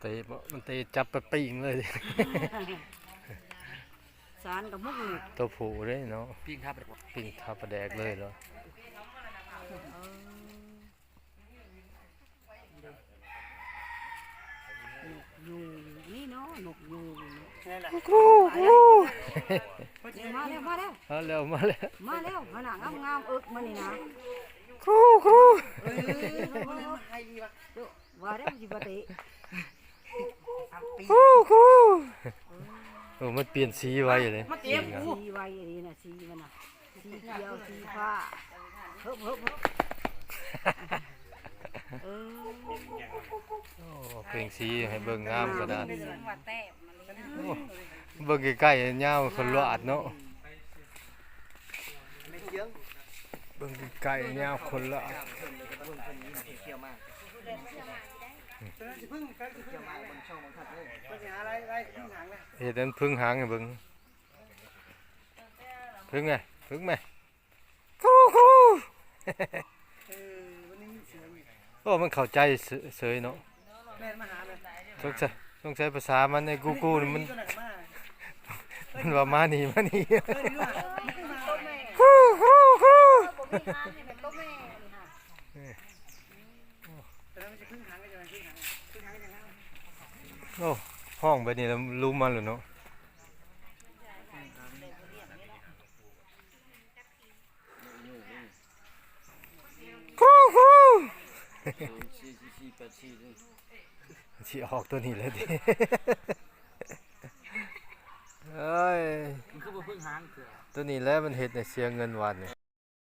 ເຕະບໍ່ ມັນເຕະຈັບໄປປີ້ງເລີຍ ສານກັບໝົກນີ້ ໂຕຜູ້ເດ້ເນາະ ປີ້ງທາປາແດກ ປີ້ງທາປາແດກເລີຍເນາະ. ເອີ ນົກຍູງນີ້ເນາະ ນົກຍູງນີ້ ຄູ ຄູ ມາແລ້ວ ມາແລ້ວ ມາແລ້ວ ມາແລ້ວ ມາແລ້ວ ຫັ້ນນະ ງາມໆ ເອິກມັນນີ້ນະ ຄູ ຄູ ເອີ ເອີ ວ່າແລ້ວຊິບໍ່ເຕະ ຄູ ຄູ ເອີ ໂອ້ ມັນປ່ຽນສີໄວເດ້ ມາເຕະກູ ສີໄວອີ່ຫຼີນະ ສີມັນນະ ສີຂຽວ ສີຟ້າ ເຮີບ ເຮີບ ເຮີບ ເອີ ໂອ້ ເປັ່ງສີໃຫ້ເບິ່ງງາມຂະໜາດ ໂອ້ ເບິ່ງໃກ້ໆ ຍາວຄົນລະອັດເນາະ. ເບິ່ງໃກ້ໆ ຍາວຄົນລະອັດ ເຮັດອັນເພິ່ງຫາງໃຫ້ເບິ່ງ ເພິ່ງແມ ເພິ່ງແມ ຄູ ຄູ ເອີ ມັນໄດ້ຍິນສຽງ ໂອ້ ມັນເຂົ້າໃຈເສີຍເນາະ ແລ່ນມາຫາເລີຍ ສົງໄສ ສົງໄສພາສາມັນໃນກູກູນີ້ມັນ ມັນວ່າມານີ້ ມານີ້ ເອີ ຄູ ຄູ ຄູ ໂອ້ ຮ້ອງແບບນີ້ແລ້ວ ລຸມມາແລ້ວເນາະ. ຄູ ຄູ ສາມສີ່ສີ່ແປດສີ່ ຊິອອກໂຕນີ້ແຫຼະຕິ ເອີຍ ມັນຄືບໍ່ເພິ່ງຫາງເທື່ອ ໂຕນີ້ແຫຼະມັນເຮັດໃຫ້ເສຍເງິນວານນີ້.